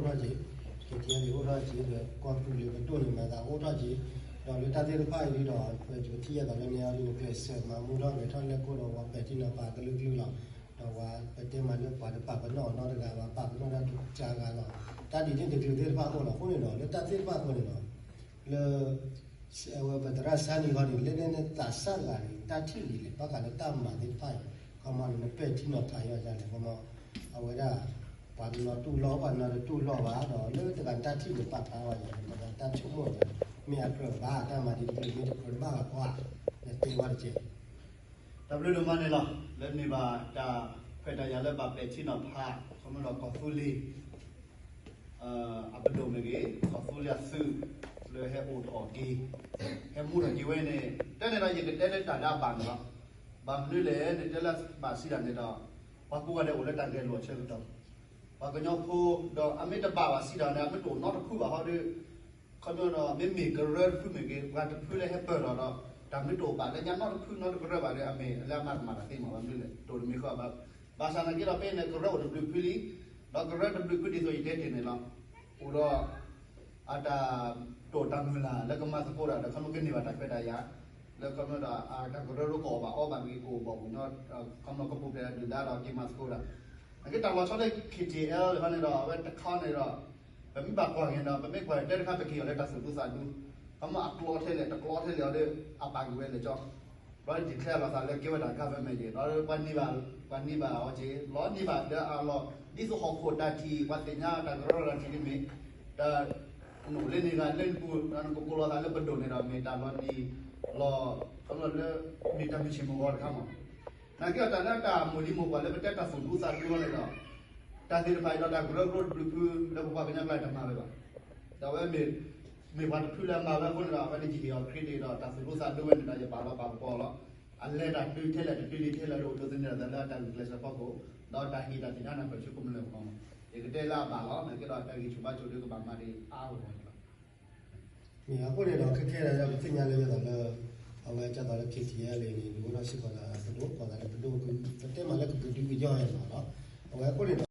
အိၣ်ထီၣ်က့ၤ, က့ၤထံၣ်န့ၣ်အိၣ်ထီၣ်က့ၤဒီး ကီၢ်သူလ့ၤပဒိၣ်န့ၣ်မၤသးအိၣ်ထီၣ်က့ၤ, ဒီးလၢတၢ်သ့ၣ်တဖၣ်အံၤဒီး ပထံၣ်အသိးလၢန့ၣ်အီၤဒ်န့ၣ် ကျဲးစၢးမၤမူထီၣ်ဂဲၤထီၣ်လဲၢ်ခိၣ်ဒီး ပှၤပဲာ်ထံနီၤဖးကလုာ်ကလုာ်လီၤ. ဒီးပှၤပတဲမၤလၢပှၤတပာ်ပနီၣ်အီၤနီတဂၤဘၣ်, ပာ်ပနီၣ်တၢ်တကါဂၤလီၤ. တၢ်ဒ်န့ၣ်တကလုာ်သ့ၣ်တဖၣ်အဃိလီၤ. အဃိန့ၣ်ဒီး လၢတၢ်သ့ၣ်တဖၣ်အဃိန့ၣ်ဒီး လၢ အဝဲပသရၣ်စၢ်နံၤဃီန့ၣ် လၢန့ၣ်သးစၢ်တဂၤန့ၣ် တၢ်ထံၣ်လံၤလဲၣ် ဘၣ်ဃးလၢတၢ်မၤသ့ၣ်တဖၣ်အံၤ, ခီမီန့ၣ် နပဲာ်ထံနီၤဖးယီၤဒ်လဲၣ် ခီမီ, အဝဲဒၣ် ပှၤတနီၤတူၢ်လိာ် ပှၤတနီၤတတူၢ်လိာ်ဘၣ်ဒီး လၢတဂၤတၢ်ထံၣ်န့ၣ်ပာ်ဖျါဝဲယၤန့ၣ် တဂၤတၢ်ဆိကမိၣ်န့ၣ် မ့ၢ်အကြၢးဘၣ် တၢ်မၤဒ်တကလုာ်မ့ၢ်တကြၢးဘၣ်ဘၣ်ကွၢ်, နတဲဝဲတက့ၢ်. တၢ်ဘျုးဒိၣ်မးန့ၣ်လီၤ. လၢန့ၢ်ဘၣ်တၢ်ခွဲးတၢ်ယာ်လၢဘၣ်ပဲာ်ထံနီၤဖး ခီမီဒီးကီၢ်သူလ့ၤ အပဒိၣ်မ့ၢ်ဂ့ၤ, ကီၢ်သူလ့ၤအသုး လၢဟဲအိၣ်ထီၣ်က့ၤ, ဟဲမူထီၣ်က့ၤဝဲန့ၣ် တဲန့ၣ်ဒီး ယကတဲလၢတၢ်ဒၣ်ဘၣ်န့ၣ်လီၤ. ဘၣ်မနုၤလဲၣ်န့ၣ် တဲလၢဘၣ်စံးတၢ်န့ၣ်ဒီး ပှၤကိးဂၤဒဲးအိၣ်လၢတၢ်ဂဲၤလိာ်အဆၢကတီၢ်, ပှၤကညီဖိ ဒီးအမ့ၢ်တဘၣ်ဘၣ်စံးတၢ်န့ၣ် အမ့ၢ်တအိၣ်နီတဖုဘၣ်ဟီဒီး ခီဖျိဒီး မ့မ့ၢ်ကရၢတဖုမ့ၢ်ဂ့ၤ ပှၤတဖုလၢဟဲပၢၢ်ထီၣ်ဒီး တၢ်မ့ၢ်တအိၣ်ဘၣ်လၢညါနီတဖုနီတကရၢဘၣ်ဒီး အမ့ၢ်လၢအမၤကမၣ်တၢ်သ့မး ဘၣ်မနုၤလဲၣ် တအိၣ်တမံၤဃီဘၣ်. ဘၣ်ဆၣ်သနာ်က့ဒီး ဖဲန့ၣ် ကရၢအိၣ်တဘျုးဖုလံ, ဒီးကရၢတဘျုးဖုဒ်သိးယတဲတ့ၢ်န့ၣ်လီၤ. အိၣ်ဒီး အတၢ်တိာ်တၢ်မုၢ်လၢ် လၢကမၤသကိးတၢ်ဒီး ခီဖျိကန့ၢ်ဘၣ်တၢ်ခွဲးတၢ်ယာ် လၢခီဖျိဒီး တၢ်ကရၢကအိၣ်ဘၣ်အီဘၣ်ဂ့ၤ ကအိၣ်ဘၣ်ပှၤကညီ ခီဖျိကပူၤဖျဲးဒုၣ်ဒါဒီးက့ၤမၤသကိးတၢ် အက့တၢ်လီၤဆီလၢ ခ့ၣ်ထံၣ်အဲၣ် လၢခီန့ၣ်ဒီး အဝဲတခီန့ၣ်ဒီး ပမ့ၢ်ဘၣ်ကွၢ်က့ၤဒီး ပမ့ၢ်ကွၢ်တဲတခါ ပက့ၤအီၤလၢတၢ်သူၣ်ဒူသးဒူ, ခီမီအကျိထဲလဲၣ် တကျိထဲလဲၣ်အီၤဒီး အပာ်က့ၤဝဲလဲၣ်ကၠီ, ဘျီဒ်လဲၣ်လီၤသးလၢကဲဝဲဒၣ် government က့ၤ ဒီးပှၤန့ၢ်ဘၣ်အီၤက့ၤ လီၤန့ၢ်ဘၣ်ဒီးအလီၢ် ဒ်သိးဟီၣ်ခိၣ်တၢ်ထံၣ် ပှၤသ့ၣ်ညါတၢ်ကရၢကရိတၢ်ထံၣ်ဒ်မ့ၢ် တၢ် နအိၣ်လၢန့ၣ်ဂၤလၢနပူၤ နကကိးလီၤသးလၢပဒိၣ်န့ၣ်ဒီး မ့ၢ်တၢ်လီၤနံၤလီၤ ခီဖျိလၢ မ့ၢ်တၢ်မုၢ်ဆ့ၣ်မုၢ်ဂီၤတခါမး နာ်က့အတၢ်လၢတၢ်မိၢ်လံၤမိၢ်ပှၢ်လၢပတဲတၢ်သူၣ်ဒူသးဒူအီၤန့ၣ်ဒီး တၢ်သ့ၣ်တဖၣ်အံၤဒီးတၢ်ကရၢကရိတဘျုးဖု လၢပပှၤကညီကျါတမၤဝဲဘၣ်. ဒီးအဝဲမ့ၢ် မ့ၢ်ပှၤတဖုလၢအမၤဝဲအဃိန့ၣ်ဒီး အဝဲန့ၣ်ယဟ့ၣ်အီၤ credit ဒီးတၢ်သူၣ်ဒူသးဒူဝဲန့ၣ်ဒီး ယပာ်လီၤပာ်ကပီၤလီၤ. အလဲၤတၢ်တုၤထဲလဲၣ်တတုၤလံထဲလဲၣ်ဒီး အိၣ်ဒိးသန့ၤဒီးလၢတၢ်ဂုာ်ကျဲးစၢးဖီခိၣ် ဒီးတၢ်ဟ့ၣ်တၢ်သ့ၣ်ညါနၢ်ပၢၢ်ဆူကမျၢၢ်အဂီၢ်မး ယကတဲလၢအဘၣ်လီၤ. နာ်က့ဒီးတၢ်ဂံၢ်ဆူၣ်ဘါဆူၣ်ဒီးကဘၣ်မၤဒံးအါဂီၢ်န့ၣ်လီၤ. မ့ၢ်အဃိန့ၣ်ဒီး ခဲခဲဒီးပသ့ၣ်ညါလၢယသးလၢ အဝဲကၢ်သိးလၢ ခ့ၣ်ထံၣ်အဲၣ် လၢန့ၣ် ဒုးအိၣ်ထီၣ်စ့ၢ်ကီးဒီးပဒိၣ် ပှၤသးလၢပဒိၣ် ပတဲမးလၢကကဒုကယီၢ်ဟဲမးလီၤ. အဝဲအဃိန့ၣ်ဒီး